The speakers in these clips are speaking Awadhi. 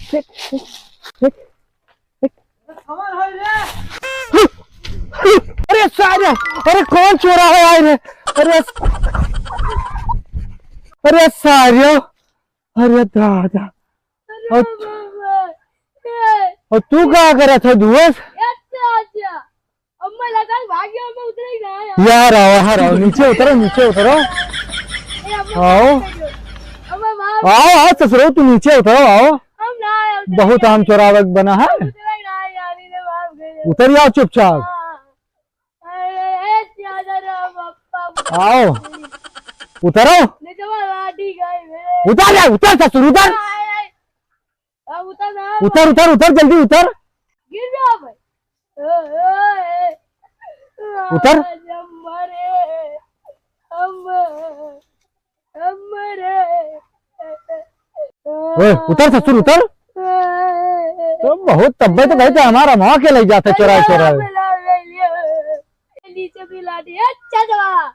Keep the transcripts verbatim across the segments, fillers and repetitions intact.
फेंक, फेंक, फेंक। अरे सारे, अरे कौन चोरा है आए रे? अरे, अरे सारे, अरे दादा। और, और तू का करत है दोस्त? अम्मा लगा भाग गया, अम्मा उतरे ही ना यार। यार, आओ, यार, आओ, नीचे उतरो, नीचे उतरो। ए, अम्मा आओ। माफ कर दो। अम्मा माफ। आओ, आओ, ससुरो, तू नीचे उतरो, आओ। हम ना आए, उतरे बहुत ही आम नहीं। चोरावक बना है। उतरे ही ना यार, इन्हें माफ कर दो। उतर जाओ चुपचाप। हाँ। अरे, ए, क्या कर रहे हो, पापा? आओ। उतरो। नहीं तो मैं लाठी खाई मेरे। उतर जा, उतर ससुर, उतर। आए, आए। अब उतर ना। उतर, उतर, उतर, जल्दी उतर। गिर गया भाई। ओ, ओ, ए। उतर। आज हम मरे। हम, हम मरे। ओए, उतर ससुर, उतर। तो बहुत तब्बे तो भाई तो हमारा माँ के लग जाते चोरा चोरा। नीचे भी लाठी। अच्छा जवा।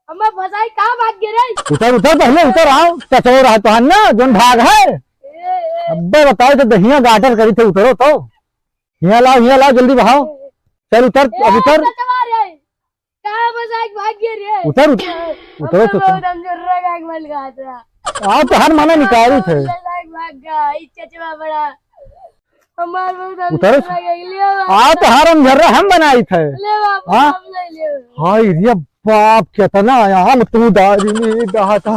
अम्मा फंसाई कहाँ भाग गए रे? उतर, उतर, पहले उतर, आओ। चचोर है तोहन ना, जोन भाग है। ए, ए। अब्बे बताओ तो दहिया गाटर करी थे, उतरो तो। हिया लाओ, हिया लाओ, जल्दी बहाओ। चल उतर, ए, अब उतर। चचवा रे। कहाँ फंसाई भाग गए रे? उतर, उतर। उतरो अम्मा तो। बहुत हम जरूर भाग मन गया था। आओ तो हर माना निकाली थे। भाग गया, ई चचवा बड़ा। हमार बहुत हम उतर। जरूर भाग गए, ले बाबा। आओ तो हर हम जर्रा हम बनाई थे। ले बाबा, हाँ? हम ले ले। हाय रे बाप, केतना आम तू डारी में डाटा।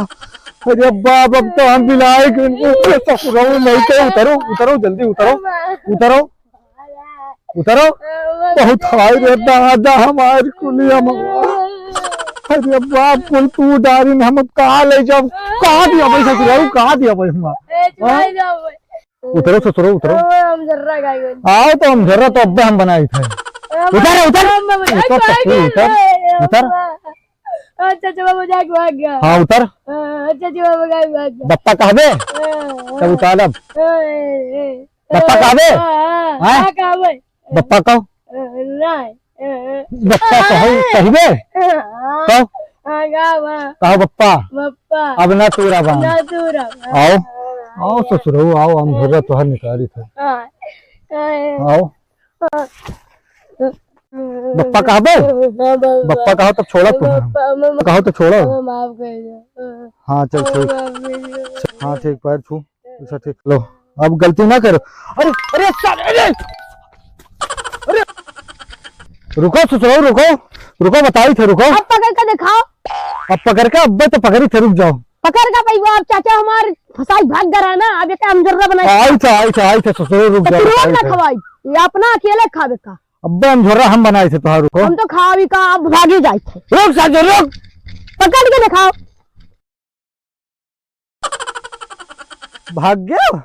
अरे बाप, अब तो हम बिलाए के उनको ससुराल नहीं थे। उतरो, उतरो, जल्दी उतरो, उतरो, उतरो। बहुत हाय रे दादा, हमार कुलिया मवा। अरे बाप, कुल तू डारी में हम अब कहाँ ले जाओ? कहाँ दिया भाई ससुराल, कहाँ दिया भाई हमार? हाँ? उतरो ससुरो, उतरो। ओ, हम जर्रा गाय बन। आओ तो हम जर्रा तो अब्बे हम बनाई थे। हम उतर, उतर। हम मजाक उतर भाग ससुर, गया उतर, रे, उतर। अम्मा। अच्छा, चलो मजाक भाग गया। हाँ, उतर। हाँ, अच्छा, चलो मजाक भाग गया। बप्पा कहबे? हाँ, तब हाँ। उतारब। हाँ, ए, ए। बप्पा कहबे? हाँ, हाँ, हाँ? हाँ, कहबे। बप्पा कहो। अ, नहीं, अ, अ। बप्पा कहो, अ, कहबे? अ, अ, कहो। अ, गावा। कहो बप्पा। बप्पा। अब ना तोरा बान। ना तोरा बान। आओ। अ, अ, आओ अ, ससुरऊ, आओ, हम अ, घर तोहर निकाली थे। अ, अ, आओ। अ, अ, बप्पा कहबे? हाँ, बप्पा। बप्पा कहो तब छोड़ा तुम्हें। बप्पा, मम्मा, कहो तो छोड़ा। मम्मा, माफ कर दो। अ, हाँ, चल, मम्मा, ठीक। माफ कर दो। हाँ, ठीक, पैर छू। अच्छा, ठीक, लो, अब गलती ना करो। अरे, अरे, सारे, अरे, अरे, रुको ससुरो, रुको, रुको, बताई थे, रुको। अब पकड़ के दिखाओ। अब पकड़ के, अब तो पकड़ी थे, रुक जाओ। पकड़ के पइबा, अब चाचा हमार फंसाई भाग गया ना, अब ये काम जरूर बनाई। आई थे, आई थे, आई थे, ससुरो, रुक तो जाओ, फिर रोज आई ना थे। खवाई, ये अपना अकेले खावे का। अब हम झोरा हम बनाई थे, तोहार रुको। हम तो खावी का, अब भागे जाई थे। रुक साजो, रुक। पकड़ के दिखाओ। भाग गया?